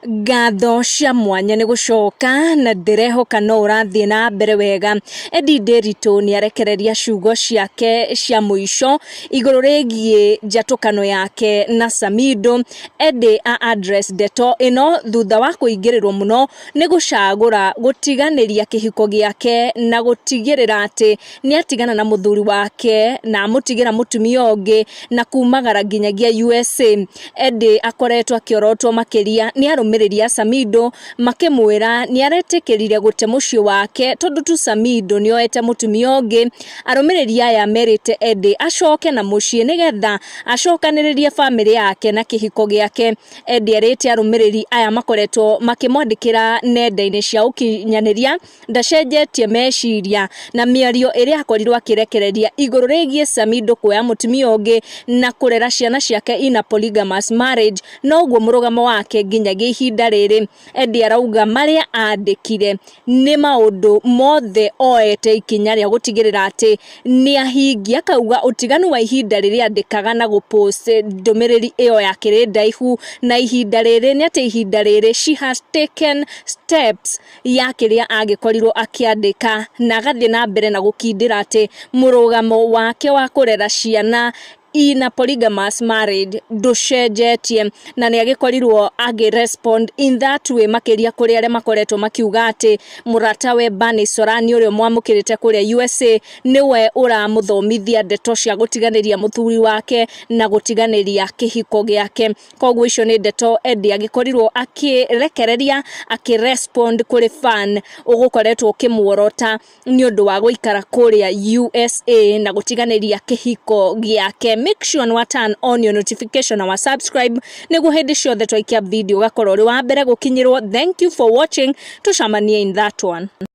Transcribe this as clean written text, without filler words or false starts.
Ngatho cia mwanya nĩ gũcoka na ndĩrehoka no ũrathiĩ na mbere wega. Eddie Nderitu nĩ arekereria ciugo ciake cia mũico igũrũ rĩgiĩ njatũkano yake na Samido. Eddie a address ndeto ĩno thutha wa kũingĩrĩrwo mũno nĩ gũcagũra gũtiganĩria kĩhiko gĩake na gũtigĩrĩra atĩ nĩ atigana na mũthuri wake na amũtigĩra mũtumia ũngĩ na kumagara nginyagia USA. Eddie akoretwo akĩorotwo makĩria nĩ arũmĩrĩri a Samido makĩmwĩra nĩ aretĩkĩrire gũte mũciĩ wake tondũ tu Samido nĩ oete mũtumia ũngĩ. Arũmĩrĩri aya merĩte Eddie acoke na mũciĩ nĩgetha acokanĩrĩrie bamĩrĩ yake na kĩhiko gĩake. Eddie erĩte arũmĩrĩri aya makoretwo makĩmwandĩkĩra nenda-inĩ cia ũkinyanĩria ndacenjetie meciria na mĩario ĩrĩa akorirwo akĩrekereria igũrũ rĩgiĩ Samido kuoya mũtumia ũngĩ na kũrera ciana ciake in a polygamous marriage noguo mũrũgamo wake nginyagia ihinda rĩrĩ. Eddie arauga marĩa andĩkire nĩ maũndũ mothe oete ikinya rĩa gũtigĩrĩra atĩ nĩ ahingia, akauga ũtiganu wa ihinda rĩrĩa andĩkaga na gũpost ndũmĩrĩri ĩyo yakĩrĩ ndaihu na ihinda rĩrĩ nĩ atĩ ihinda rĩrĩ she has taken steps ya kĩrĩa agĩkorirwo akĩandĩka na agathiĩ na mbere na gũkindĩra atĩ mũrũgamo wake wa kũrera ciana in a polygamous marriage ndũcenjetie, na nĩ agĩkorirwo agĩ respond in that way makĩria kũrĩ arĩa makoretwo makiuga atĩ mũratawe Bernie Sorani ũrĩa mwamũkĩrĩte kũrĩa USA nĩwe ũramũthomithia ndeto cia gũtiganĩria mũthuri wake na gũtiganĩria kĩhiko gĩake. Koguo icio nĩ ndeto Eddie agĩkorirwo akĩrekereria akĩrespond kũrĩ fan ũgũkoretwo ũkĩmuorota nĩ ũndũ wa gũikara kũrĩa USA na gũtiganĩria kĩhiko gĩake. Make sure nĩ wa turn on your notification na wa subscribe nĩguo hĩndĩ ciothe twaikia video ũgakorwo ũrĩ wa mbere gũkinyĩrwo. Thank you for watching, tũcemanie in that one.